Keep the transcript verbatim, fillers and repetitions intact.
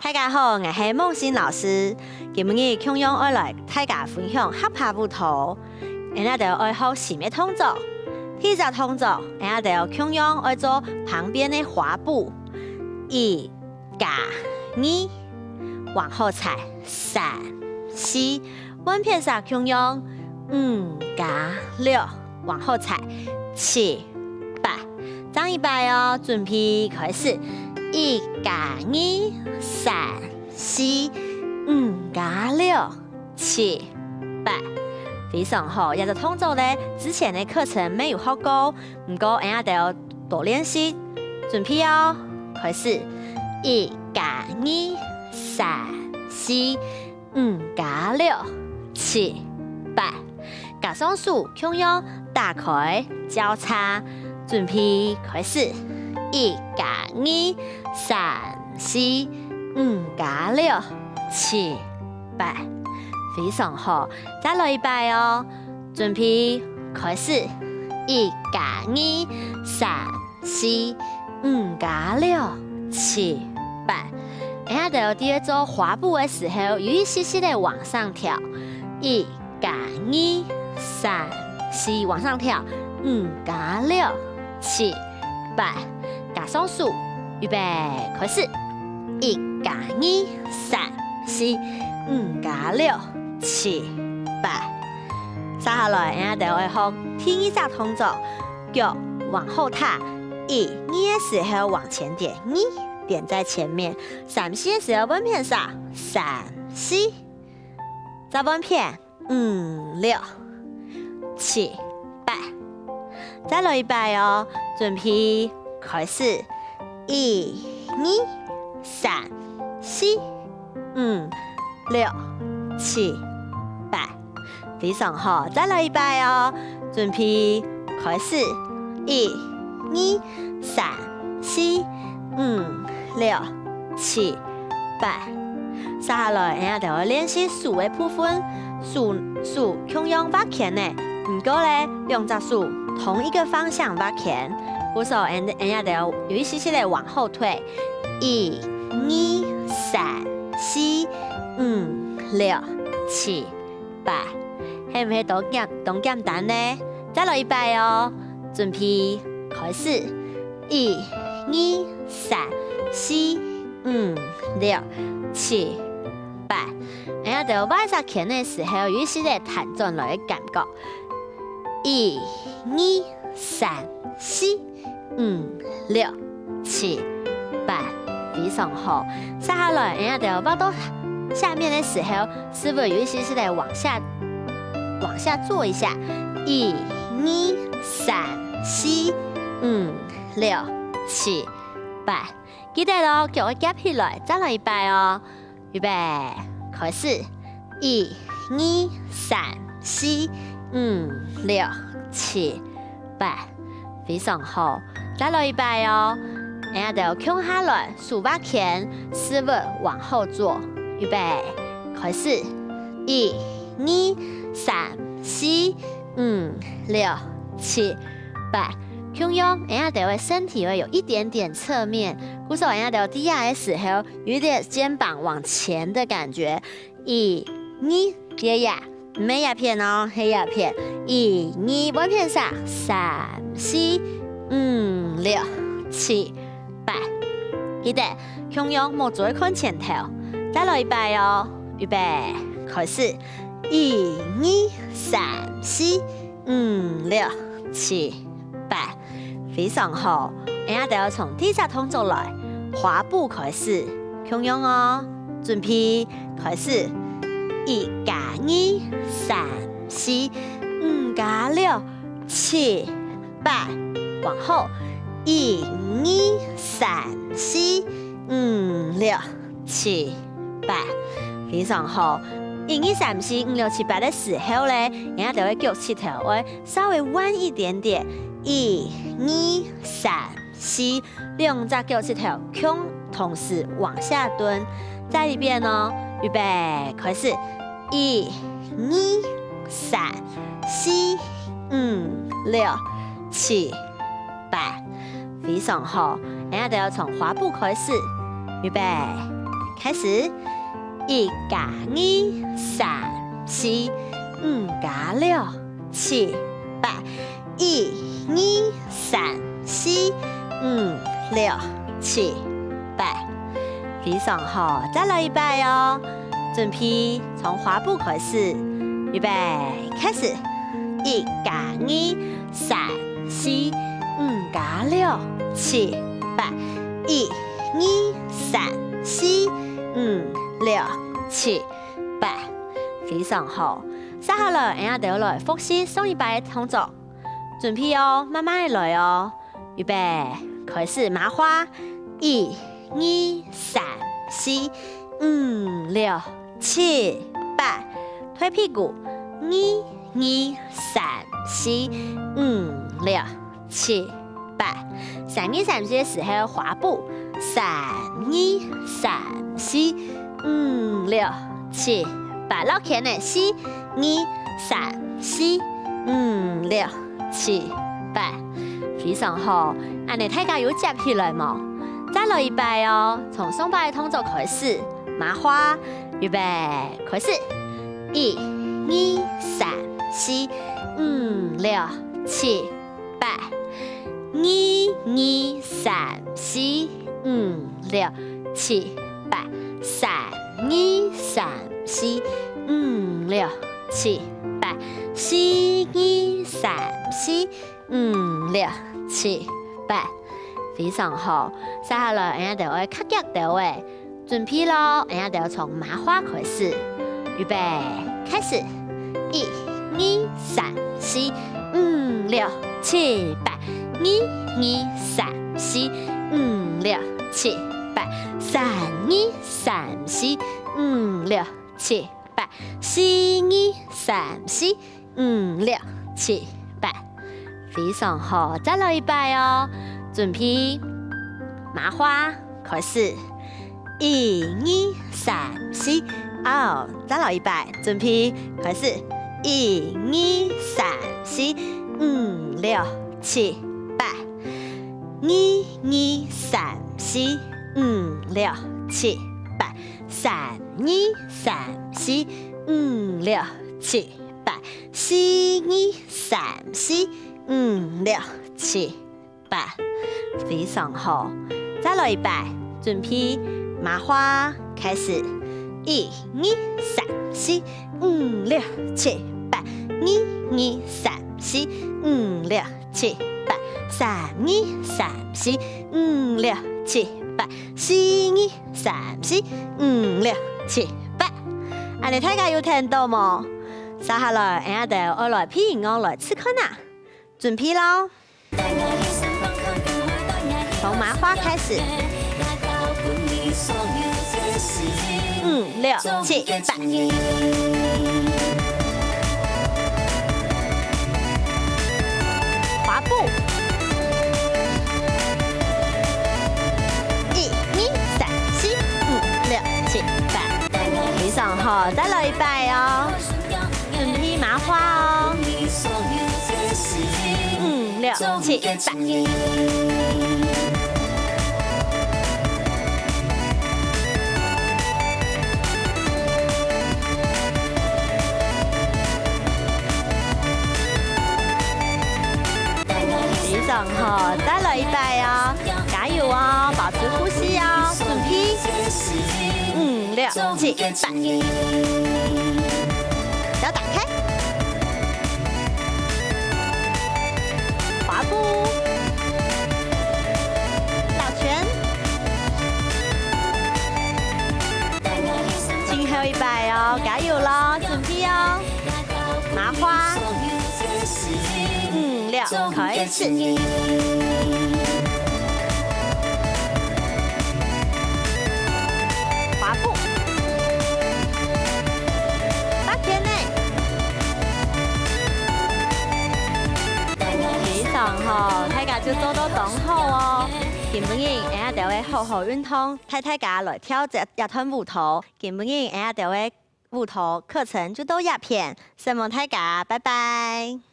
大家好，𠊎係孟欣老師。今日共樣愛來大家分享合拍舞蹈。𠊎兜愛學四隻動作。第一隻動作，𠊎兜共樣愛做旁邊个花步。一加二，往後踩，三、四，換片儕共樣，五加六，往後踩，七、八。正一擺哦，準備開始，一加二，三、四，五加六，七、八。非常好，這隻動作呢，之前个課程乜有學過，毋過𠊎兜多練習。準備哦，開始，一加二，三、四，五加六，七、八。加上手共樣打開交叉，準備開始，一加二，三、四、五加六，七、八。非常好，再來一擺哦！準備開始，一加二，三、四、五加六，七、八。𠊎兜在做花步个時候，有一息息仔往上跳，一加二，三、四，往上跳，五加六，七、八。加上手，預備，開始！一加二，三、四、五加六，七、八。接下來，𠊎兜愛學第二隻動作，腳往後踏，一、二个時候往前點，二，點在前面，三、四个時候換片儕，三、四，再換片，五、六、七、八。再來一擺哦，準備，開始！一、二、三、四、五、六、七、八。非常好，再來一擺哦！準備，開始！一、二、三、四、五、六、七、八。接下來，𠊎兜愛練習手个部分，手，手共樣畫圈仔，毋過呢，兩隻手同一個方向畫圈。故所，𠊎，𠊎兜有一息息仔往後退，一、二、三、四、五、六、七、八。係毋係當簡，當簡單呢？再來一擺哦！準備，開始！一、二、三、四、五、六、七、八。𠊎兜畫一隻圈个時候，有一息仔彈轉來个感覺。一、二、三、四、五、六、七、八。非常好。接下來，𠊎兜畫到下面个時候，是不是有一息息仔往下，往下做一下？一、二、三、四、五、六、七、八。記得哦，腳愛夾起來，再來一擺哦！預備，開始！一、二、三、四、五、六、七、八。非常好，再來一擺哦！𠊎兜共下來，手畫圈，屎朏往後做。預備，開始！一、二、三、四、五、六、七、八。共樣，𠊎兜个身體會有一點點側面，故所𠊎兜在這个時候，有一點肩膀往前的感覺。一、二，這下，毋係這片哦，係這片。一、二，換片儕，三、四、五、六、七、八。記得，共樣目珠愛看前頭。再來一擺哦，預備，開始！一、二、三、四、五、六、七、八。非常好，𠊎兜從第一隻動作來，花步開始，共樣哦！準備，開始！一加二，三、四、五加六、七、八。往後，一、二、三、四、五、六、七、八。非常好！一、二、三、四、五、六、七、八个時候呢，𠊎兜个腳膝頭會稍微彎一點點。一、二、三、四，兩隻腳膝頭共同時往下蹲。再一遍哦，預備，開始！一、二、三、四、五、六、七、八。非常好，𠊎兜從花步開始，預備，開始。一加二，三、四、五加六、七、八。一、二、三、四、五、六、七、八。非常好，再來一擺哦。準備，從花布開始，預備，開始。一加二，三、四、五加六、七、八。一、二、三、四、五、六、七、八。非常好。接下來，𠊎兜來複習上一擺个動作。準備哦，慢慢仔來哦。預備，開始，麻花。一、二、三、四、五、六、七、八。推屁股。二、二、三、四、五、六、七、八。三、二、三、四个時候，花布。三、二、三、四、五、六、七、八。落圈个。四、二、三、四、五、六、七、八。非常好，恁呢大家有接起來無？再來一擺哦，從上擺个動作開始，麻花，預備，開始。一、二、三、四、五、六、七、八。二、二、三、四、五、六、七、八。三、二、三、四、五、六、七、八。四、二、三、四、五、六、七、八。非常好，接下來，𠊎兜愛較遽兜仔。 準備咯，𠊎兜從麻花開始。預備，開始。一、二、三、四、五、六、七、八。二、二、三、四、五、六、七、八。三、二、三、四、五、六、七、八。四、二、三、四、五、六、七、八。非常好，再來一擺哦。準備，麻花，開始。一、二、三、四，哦，再來一擺。準備，開始。一、二、三、四、五、六、七、八。二、二、三、四、五、六、七、八。三、二、三、四、五、六、七、八。四、二、三、四、五、六、七、八。非常好。再來一擺，準備，麻花，開始。一、二、三、四、五、六、七、八。二、二、三、四、五、六、七、八。三、二、三、四、五、六、七、八。四、二、三、四、五、六、七、八。恁呢大家有聽到無？接下來，𠊎兜愛來配音樂來試看啊！ 準備咯！從麻花開始。五、六、七、八。花布。一、二、三、四、五、六、七、八。非常好，再來一擺哦。 準備麻花哦。五、六、七、八。非常好，再來一擺哦。 加油哦，保持呼吸哦，準備。五、六、七、八。腳打開。花布。繞圈。最後一擺哦，加油咯，準備哦。麻花。五、六。 開始。花布。八天呢。非常好，大家就做到當好哦。今晡日，𠊎兜會好好運動，帶大家來跳這，這段舞蹈。今晡日，𠊎兜會舞蹈課程就到這片，承蒙大家，拜拜。